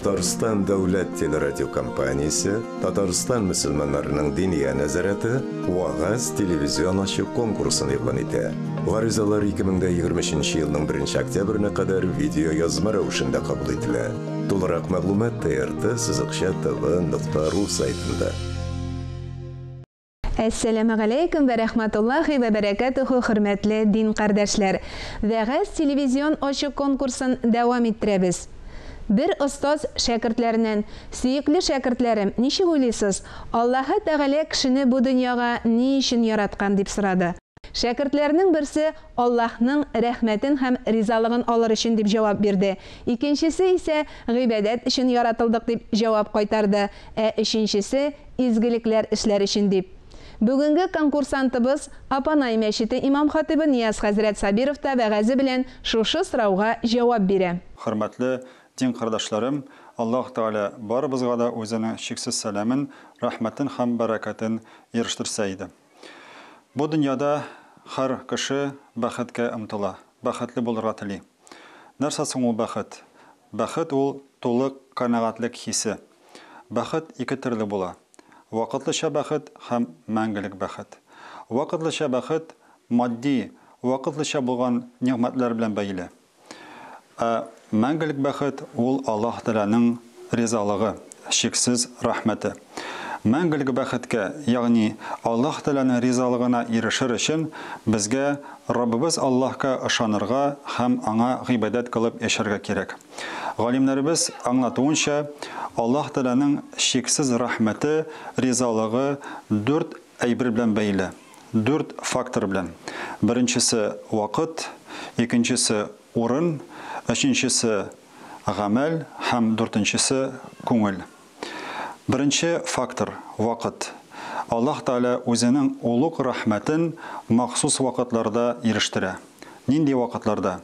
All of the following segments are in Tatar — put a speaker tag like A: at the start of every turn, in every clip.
A: Татарстан дәүләт телерадиокомпаниясе, Татарстан мөселманнарының Диния нәзарәте Вәгазь телевизион ачык конкурсын игълан итә. Гаризалар 2023 елның 1 октябренә кадәр видеоязма рәвешендә кабул ителә. Тулырак мәгълүмат TRT сызыкча tv нокта ру сайтында.
B: Әссәламегаләйкүм вә рәхмәтуллаһи вә бәрәкәтүһү, хөрмәтле дин кардәшләр! Вәгазь телевизион ачык конкурсын дәвам иттерәбез. Бер остаз шәкертләреннән, Сөекле шәкертләрем, ничек уйлыйсыз, Аллаһы Тәгалә кешене бу дөньяга ни өчен яраткан? дип сорады. Шәкертләрнең берсе Аллаһның рәхмәтен һәм ризалыгын алыр өчен дип җавап бирде, икенчесе исә гыйбадәт өчен яратылдык дип җавап кайтарды, ә өченчесе изгелекләр эшләр өчен дип. Бүгенге конкурсантыбыз, Апанай мәчете имам-хатыйбы Нияз хәзрәт Сабиров та вәгазе белән шушы сорауга җавап бирә.
C: Хөрмәтле дин кардәшләрем, Аллаһ Тәгалә барыбызга да үзенең чиксез сәламен, рәхмәтен һәм бәрәкәтен ирештерсә иде. Бу дөньяда һәр кеше бәхеткә омтыла, бәхетле булырга тели. Нәрсә соң ул бәхет? Бәхет ул тулы канәгатьлек хисе. Бәхет ике төрле була. Вакытлыча бәхет һәм мәңгелек бәхет. Вакытлыча бәхет матди, вакытлыча булган нигъмәтләр белән бәйле. Ә мәңгелек бәхет ул Аллаһ Тәгаләнең ризалыгы, чиксез рәхмәте. Мәңгелек бәхеткә, ягъни Аллаһ Тәгаләнең ризалыгына ирешер өчен безгә Раббыбыз Аллаһка ышанырга һәм аңа гыйбадәт кылып яшәргә кирәк. Галимнәребез аңлатуынча, Аллаһ Тәгаләнең чиксез рәхмәте, ризалыгы дүрт әйбер белән бәйле. Дүрт фактор белән. Беренчесе вакыт, икенчесе урын, өченчесе гамәл һәм дүртенчесе күңел. Беренче фактор, вакыт. Аллаһ Тәгалә үзенең олуг рәхмәтен махсус вакытларда ирештерә. Нинди вакытларда?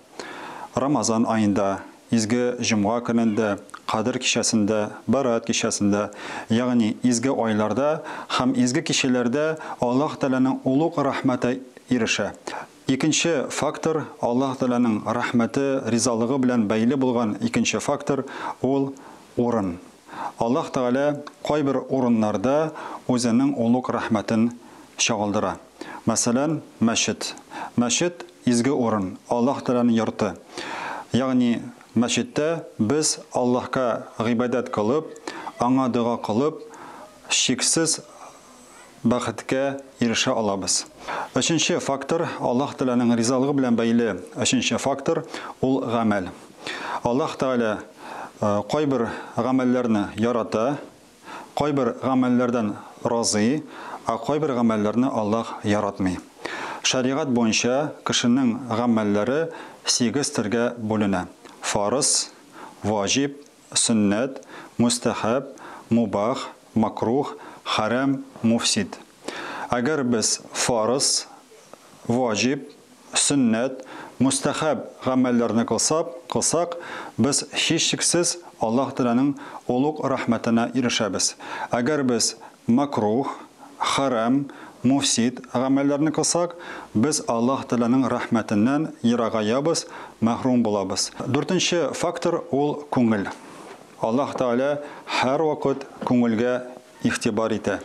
C: Рамазан аенда, изге җомга көнендә, Кадер кичәсендә, Бәраәт кичәсендә, ягъни изге айларда һәм изге кичәләрдә Аллаһ Тәгаләнең олуг рәхмәте ирешә. Икенче фактор, Аллаһ Тәгаләнең рәхмәте, ризалыгы белән бәйле булган икенче фактор, ул урын. Аллаһ Тәгалә кайбер урыннарда үзенең олуг рәхмәтен чагылдыра. Мәсәлән, мәчет. Мәчет, изге урын, Аллаһ Тәгаләнең йорты. Ягъни, мәчеттә без Аллаһка гыйбадәт кылып, аңа дога кылып, чиксез бәхеткә ирешә алабыз. Өченче фактор, Аллаһ Тәгаләнең ризалыгы белән бәйле өченче фактор, ул гамәл. Аллаһ Тәгалә кайбер гамәлләрне ярата, Кайбер гамәлләрдән разый, ә кайбер гамәлләрне Аллаһ яратмый. Шәригать буенча кешенең гамәлләре сигез төргә бүленә, фарыз, ваҗиб, сөннәт, мөстәхәб, мубах, макруһ, хәрам, муфсид. Әгәр без фарыз, ваҗиб, сөннәт, мөстәхәб гамәлләрне кылсап, кылсак, без һичшиксез Аллаһ Тәгаләнең олуг рәхмәтенә ирешәбез. Әгәр без мәкруһ, хәрам, муфсид гамәлләрне кылсак, без Аллаһ Тәгаләнең рәхмәтеннән ерагаябыз, мәхрүм булабыз. Дүртенче фактор ул күңел. Аллаһ Тәгалә һәрвакыт күңелгә игътибар итә.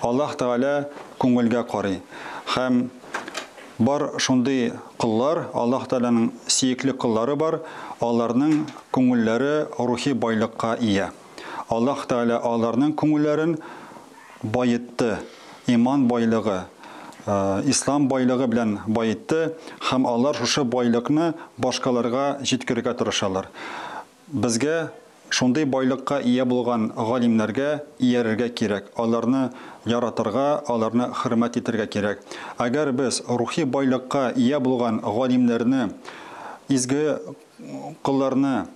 C: Аллаһ Тәгалә күңелгә карый. Һәм бар шундый коллар, Аллаһ Тәгаләнең сөекле коллары бар, аларның күңелләре рухи байлыкка ия. Аллаһ Тәгалә аларның күңелләрен баетты, иман байлыгы, ислам байлыгы белән баетты һәм алар шушы байлыкны башкаларга җиткерергә тырышалар. Безгә шундый байлыкка ия булган галимнәргә иярергә кирәк, аларны яратырга, аларны хөрмәт итәргә кирәк. Әгәр без рухи байлыкка ия булган галимнәрне, изге колларны,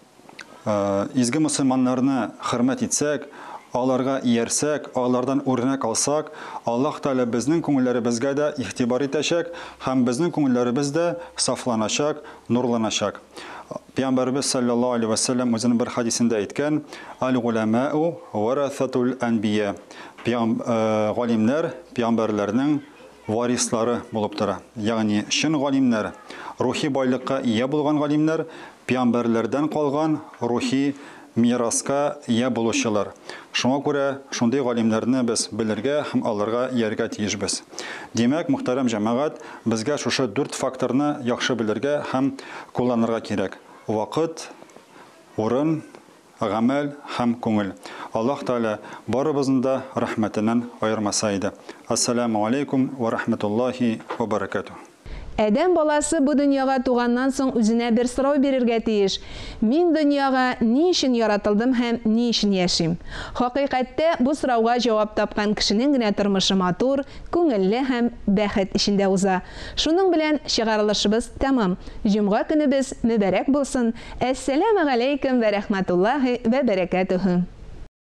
C: изге мөселманнарны хөрмәт итсәк, аларга иярсәк, алардан үрнәк алсак, Аллаһ Тәгалә безнең күңелләребезгә дә игътибар итәчәк һәм безнең күңелләребез дә сафланачак, нурланачак. Пәйгамбәребез саллаллаһу алейһи вә сәлләм үзенең бер хәдисендә әйткән, Әл-гуләмәу варасатул әнбия. Галимнәр пәйгамбәрләрнең варислары булып тора. Ягъни чын галимнәр, рухи байлыкка ия булган галимнәр пәйгамбәрләрдән калган рухи мираска ия булучылар. Шуңа күрә шундый галимнәрне без белергә һәм аларга ияргә тиешбез. Димәк, мөхтәрәм җәмәгать, безгә шушы дүрт факторны яхшы белергә һәм кулланырга кирәк. Вакыт, урын, гамәл һәм күңел. Аллаһ Тәгалә барыбызны да рәхмәтеннән аермаса иде. Ассаламу алейкум ва рахматуллахи ва баракатуһ.
B: Адәм баласы бу дөньяга туганнан соң үзенә бер сорау бирергә тиеш, Мин дөньяга ни өчен яратылдым һәм ни өчен яшим? Хакыйкатьтә, бу сорауга җавап тапкан кешенең генә тормышы матур, күңелле һәм бәхет эчендә уза. Шуның белән чыгарылышыбыз тәмам. Җомга көнебез мөбарәк булсын! Әссәләмегаләйкем вә рәхмәтуллаһи вә бәрәкәтүһү!